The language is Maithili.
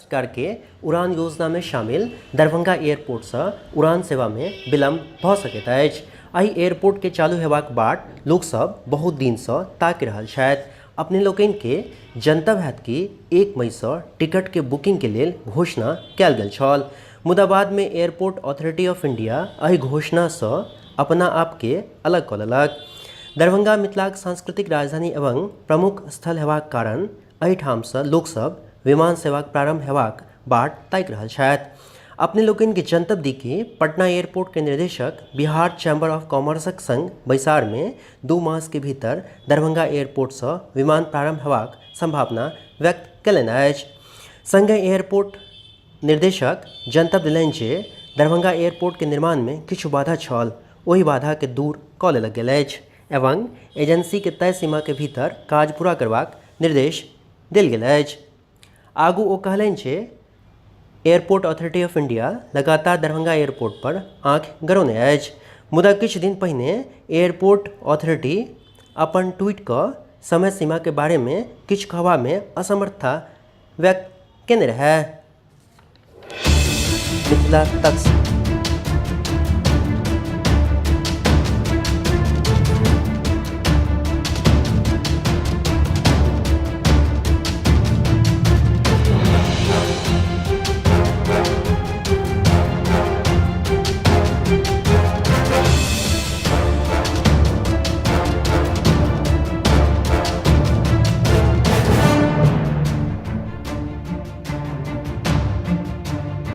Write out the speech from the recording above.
सरकार के उड़ान योजना में शामिल दरभंगा एयरपोर्ट सँ उड़ान सेवा में विलंब भ सकैत अछि। एहि एयरपोर्ट के चालू हेबाक बाट लोक सब बहुत दिन सँ ताकि रहल छथि। अपने लोकनि के जनतब हैत कि 1 मई सँ टिकट के बुकिंग के लेल घोषणा कयल गेल छल। मुदा बाद में एयरपोर्ट अथॉरिटी ऑफ इंडिया एहि घोषणा सँ अपना आप के अलग क लेलक। दरभंगा मिथिलाक सांस्कृतिक राजधानी एवं प्रमुख स्थल हेबाक कारण एहिठाम सँ लोक सब विमान सेवाक प्रारंभ हेबाक बाट ताकि रहल छथि। अपने लोकनि के जनतब दी कि पटना एयरपोर्ट के निर्देशक बिहार चैंबर ऑफ कॉमर्सक संग बैसार मे 2 मास के भीतर दरभंगा एयरपोर्ट सँ विमान प्रारंभ हेबाक संभावना व्यक्त केलनि अछि। संगहि एयरपोर्ट निर्देशक जनतब देलनि जे दरभंगा एयरपोर्ट के निर्माण मे किछु बाधा छल, ओहि बाधा के दूर क लेलक गेल अछि एवं एजेंसी के तय सीमा के भीतर काज पूरा करबाक निर्देश देल गेल अछि। आगू ओ कहलनि जे एयरपोर्ट अथॉरिटी ऑफ इंडिया लगातार दरभंगा एयरपोर्ट पर आंखि गड़ौने अछि, मुदा किछु दिन पहिने एयरपोर्ट अथॉरिटी अपन ट्वीट क समय सीमा के बारे मे किछु कहबा मे असमर्थता व्यक्त केने रहए। मिथिला तक।